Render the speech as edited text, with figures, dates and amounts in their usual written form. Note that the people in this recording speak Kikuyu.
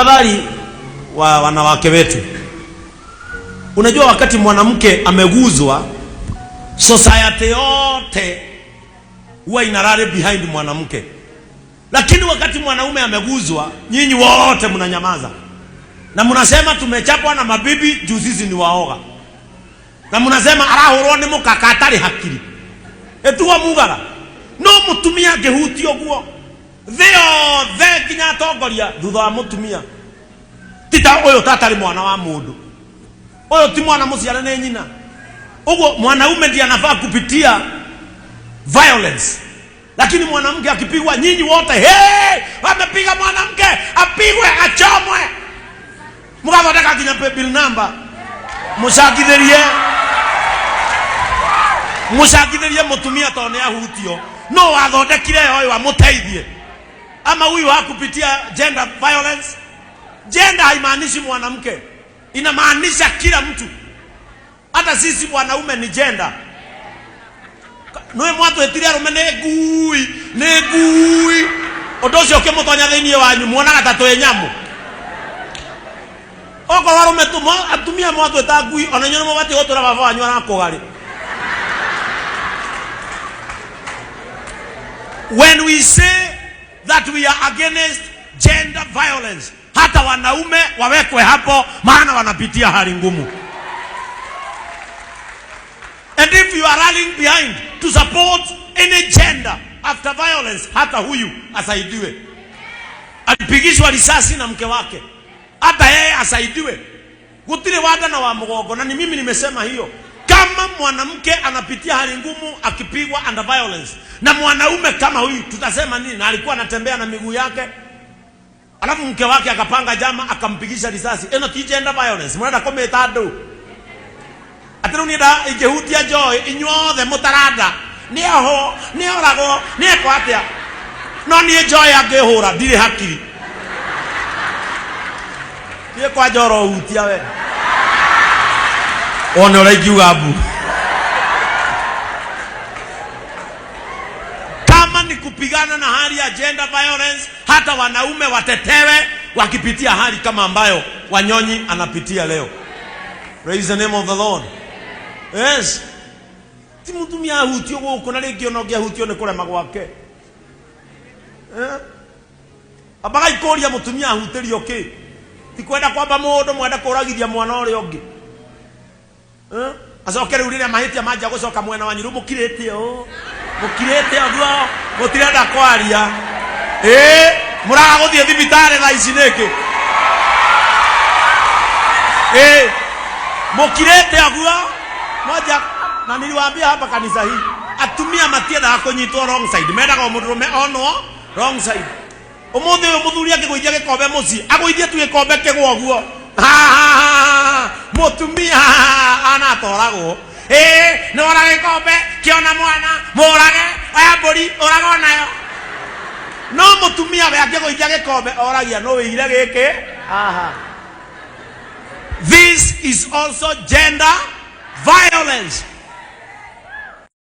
Tafadhali wa wanawake wetu, unajua wakati mwanamke ameguzwa, society yote huwa ina rally behind mwanamke, lakini wakati mwanaume ameguzwa, nyinyi wote mnanyamaza na mnasema tumechapwa na mabibi juu sisi ni waoga, na mnasema arahurwo ni mukaka atarĩ hakiri etuwa mugara no mutumia angĩhutio guo thĩ yothe nginya atongoria thutha wa mutumia ti ta ũyũ tatarĩ mwana wa mũndũ ũyũ ti mwana mũciare nĩ nyina. Ũguo mwanaume ndiye anafaa kupitia violence, lakini mwanamke akipigwa, nyinyi wote hey, amepiga mwanamke, apigwe, achomwe, mugathondeka nginya bill number mucangithĩrie mucangithĩrie mutumia tondũ nĩ ahutio. No wathondekire yoyo amũteithie, ama huyu hakupitia gender violence. Gender haimaanishi mwanamke, inamaanisha kila mtu. Hata sisi wanaume ni gender. Nĩ mwatwĩtire arũme nĩ ngui, nĩ ngui. Ũndũ ũcio ũkĩmũtonya thĩinĩ wanyu muonaga ta twĩ nyamũ. Okorwo arũme atumia mwatwĩta ngui, ona inyuĩ nĩ mũbatiĩ gũtwĩra baba wanyu arakũgarĩ. When we say that we are against gender violence, hata wanaume wawekwe hapo, maana wanapitia hali ngumu. And if you are rallying behind to support any gender after violence, hata huyu asaidiwe. Alipigishwa risasi na mke wake, hata yeye asaidiwe. Gutire wada na wa mgongo, na ni mimi nimesema hiyo. Kama mwanamke anapitia hali ngumu akipigwa under violence, na mwanaume kama huyu tutasema nini? Na alikuwa anatembea na miguu yake, alafu mke wake akapanga jama akampigisha risasi. Ĩno ti gender violence, murenda kũmĩta andũ atĩ rĩu niĩ nda ingĩhutia Joy, inyuothe mũtaranda nĩ ohwo, nĩ oragwo, nĩ ekwo atĩa, no niĩ Joy angĩhũra ndirĩ hakiri. Niĩ kwanja ũrohutia we wone ũrĩa ingiuga mbu. Kama ni kupigana na hali ya gender violence, hata wanaume watetewe wakipitia hali kama ambayo Wanyonyi anapitia leo. Praise the name of the Lord. Yes. Ti mutumia ahutio gũkũ na rĩngĩ ona ũngĩahutio nĩ kũrema gwake. Eh? Ambaga ikũria mũtumia ahutĩrio kĩ? Ti kwenda kwamba mũndũ mwenda kũragithia mwana ũrĩa ũngĩ. Eh? Acoke rĩu rĩrĩa mahĩtia manjia gũcoka mwena wanyu rĩu mũkirĩte ũũ, mũkirĩte ũguo, mũtirenda kwaria. Ĩĩ, mũraga gũthiĩ thibitarĩ thaa ici nĩkĩ? Ĩĩ, mũkirĩte ũguo moja. Na niliwaambia hapa kanisa hii, atumia matiendaga kũnyitwo wrong side, mendaga o mũndũrũme onwo wrong side. Ũmũthĩ ũyũ mũthuri akĩgũithia gĩkombe mũciĩ, agũithie tu gĩkombe kĩgwa ũguo, mũtumia anatoragwo. Ĩĩ, nĩ wona gĩkombe kĩona mwana mũrage, oya mbũri ũraga onayo. No mũtumia we angĩgũithia gĩkombe oragia no wĩire gĩkĩ haha. This is also gender violence.